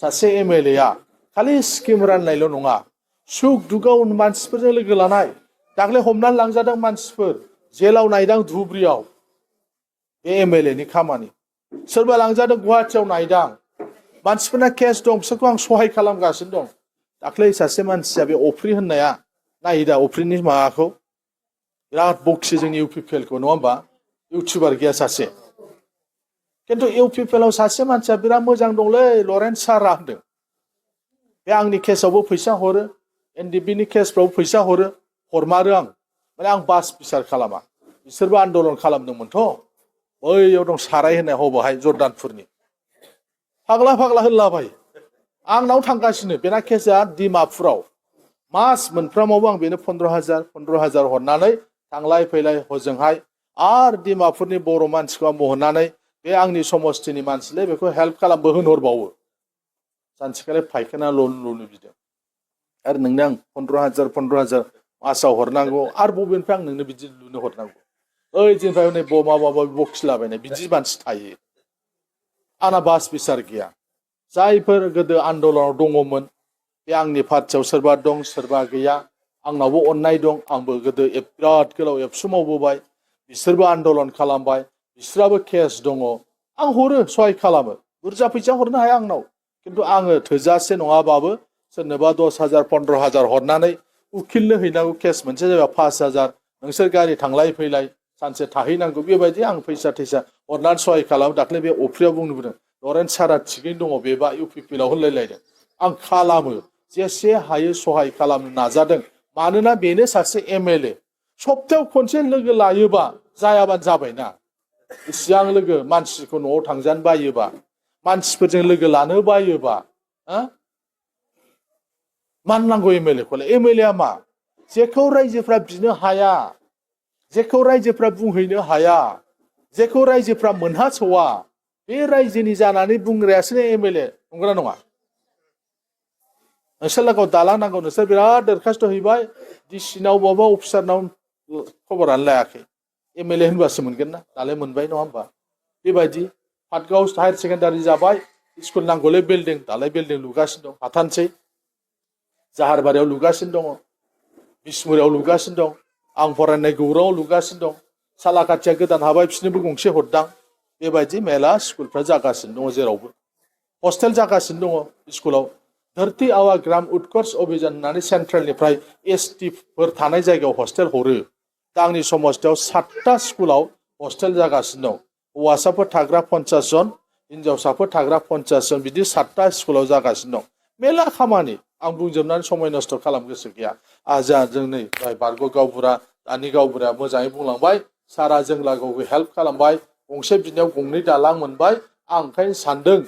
सासे एमएलए आ खालि स्किम राननायल' नङा सुख दुगाव मानसिफोरजों लोगो लानाय दाख्लै हमनानै लांजादों मानसिफोर जेलाव नायदां धुब्रियाव बे एमएलए नि खामानि सोरबा लांजादों गुवाहाटियाव नायदां मानसिफोरना केस दं बिसोरखौ आं सहाय खालामगासिनो दं दाख्लै सासे मानसिया बे अफ्रि होननाया नायो दा अफ्रिनि माबाखौ बिराद बक्सि जोंनि इउपिपिएल खौ नङा होमबा इउटिउबार गैया सासे किन्तु इउपिपिएल आव सासे मानसिया बिराद मोजां दंलै लरेन्स सारा होनदों बे आंनि केसआवबो फैसा हरो एनडिएफबि नि केसफ्रावबो फैसा हरमारो आं माने आं बास बिसार खालामा बिसोरबो आन्दलन खालामदोंमोनथ' बैयाव दं साराय होननाय हबावहाय जर्दानपुरनि फाग्ला फाग्ला होनलाबायो आंनाव थांगासिनो बेना केसआ डिमापुराव मास मोनफ्रामावबो आं बेनो 15,000 हरनानै थांलाय फैलाय हजोंहाय आरो डिमापुरनि बर' मानसिखौ आं बहननानै बे आंनि समस्थिनि मानसिलै बेखौ हेल्प खालामबो होनहरबावो सानसेखालि फायखाना लुनो बिदों आरो नोंनो आं 15,000 मासाव हरनांगौ आरो बबेनिफ्राय आं नोंनो बिदि लुनो हरनांगौ ओइ दिननिफ्राय नै माबा बखिलाबायनाय बिदि मानसि थायो आंना बास बिसार गैया जायफोर गोदो आन्दलनाव दङमोन बे आंनि पार्टियाव सोरबा दं सोरबा गैया आंनावबो अननाय दं आंबो गोदो बिराद गोलाव एबसु मावबोबाय बिसोरबो आन्दलन खालामबाय बिसोराबो केस दङ आं हरो सहाय खालामो बुरजा फैसा हरनो हाया आंनाव किन्तु आङो थोजासे नङाबाबो सोरनोबा 10,000 15,000 हरनानै उकिलनो हैनांगौ केस मोनसे जाबा 5,000 नोंसोर गारि थांलाय फैलाय सानसे थाहैनांगौ बेबायदि आं फैसा थैसा हरनानै सहाय खालामो दाख्लै बे अफ्रियाव बुंदों लरेन्स सारा थिगैनो दङ बेबा इउपिपिएल आव होनलायलायदों आं खालामो जेसे हायो सहाय खालामनो नाजादों मानोना बेनो सासे एमएलए सप्तायाव खनसे लोगो लायोबा जायाबानो जाबायना इसिबां लोगो मानसिखौ न'आव थांजानो बायोबा मानसिफोरजों लोगो लानो बायोबा मानो नांगौ एमएलए खौलाय एमएलए आ मा जेखौ रायजोफ्रा बिनो हाया जेखौ रायजोफ्रा बुंहैनो हाया जेखौ रायजोफ्रा मोनहास'वा बे रायजोनि जानानै बुंग्रायासो एमएलए नंगौना नङा नोंसोर लागोआव दालां नांगौ नोंसोर बिराद दरखास्त हैबाय डिसिनाव बबेबा अफिसारनाव खबरानो लायाखै एमएलए होनबासो मोनगोन ना दालाय मोनबाय नङा होमबा बेबायदि पाटगाव हायार सेकेन्डारि जाबाय स्कुल नांगौलै बिल्डिं दालाय बिल्डिं लुगासिनो दं हाथानसै जाहारबारियाव लुगासिनो दङ बिसमुरियाव लुगासिनो दं आं फरायनाय गौराङाव लुगासिनो दं सालाकाथिया गोदान हाबाय बिसोरनोबो गंसे हरदां बेबायदि मेला स्कुलफ्रा जागासिनो दङ जेरावबो हस्टेल जागासिनो दङ स्कुलाव धरती आवा ग्राम उत्कर्ष अभियान होननानै सेन्ट्रेलनिफ्राय एसटिफोर थानाय जायगायाव हस्टेल हरो दा आंनि समस्थियाव 7टा स्कुलाव हस्टेल जागासिनो दं हौवासाफोर थाग्रा 50 जन हिन्जावसाफोर थाग्रा 50 जन बिदि 7टा स्कुलाव जागासिनो दं मेला खामानि आं बुंजोबनानै समय नस्थ' खालाम गोसो गैया आजा जों नै बारग' गावबुरा दानि गावबुराया मोजाङै बुंलांबाय सारा जों लागोआव हेल्प खालामबाय गंसे बिनायाव गंनै दालां मोनबाय आं ओंखायनो सानदों